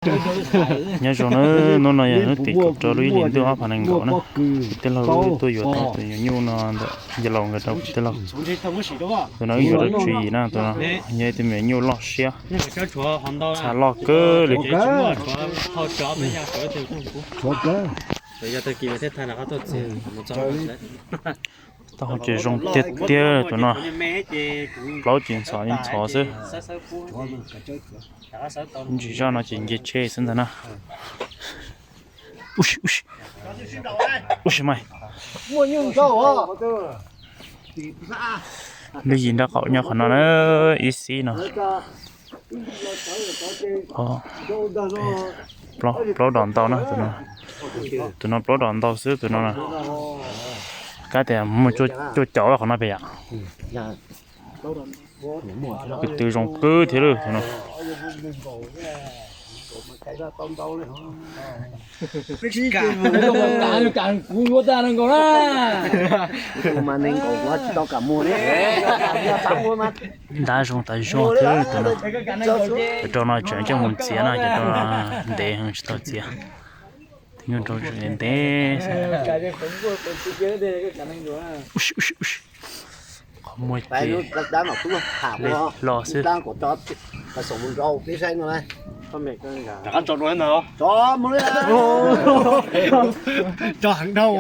Nyob zoo na, hnub no yog hnub tim kaum rau lub ib hlis ntuj ob phav nees nkaum na. Kuv tij laug wb tuaj yuav tau tus nyuam nyuj no ntawm yawg laus nkawd rau kuv tij laug. Tus no wb yuav rau tswv yim na, tus no yog ib tug me nyuam nyuj loj siab, txha loj kawg li. Taub hau ces zoo tiag tiag tus no, plaub ces ntxhov li ntxhov xwb. Ntsis zoj no ces nce tshe xwb ntag na. Ub si, ub si, ub si mas. Lub yim nraub qaum nyob qhov no na, ib xib no. Plaub dos ntau na, tus no plaub dos ntau xwb tus no. Kab tias muaj cuaj caum qhov no pem yom. Kwv tw zoo kawg thiab lawm tus no. Ntab zoo tas zog thiab tus no. Cov rau no tseem coj mus txiav no, cov rau no ntev heev tsis tau txiav. Tus nyuj rau ntev xwb. Qhov muag ces los xwb. Tso heev dhau.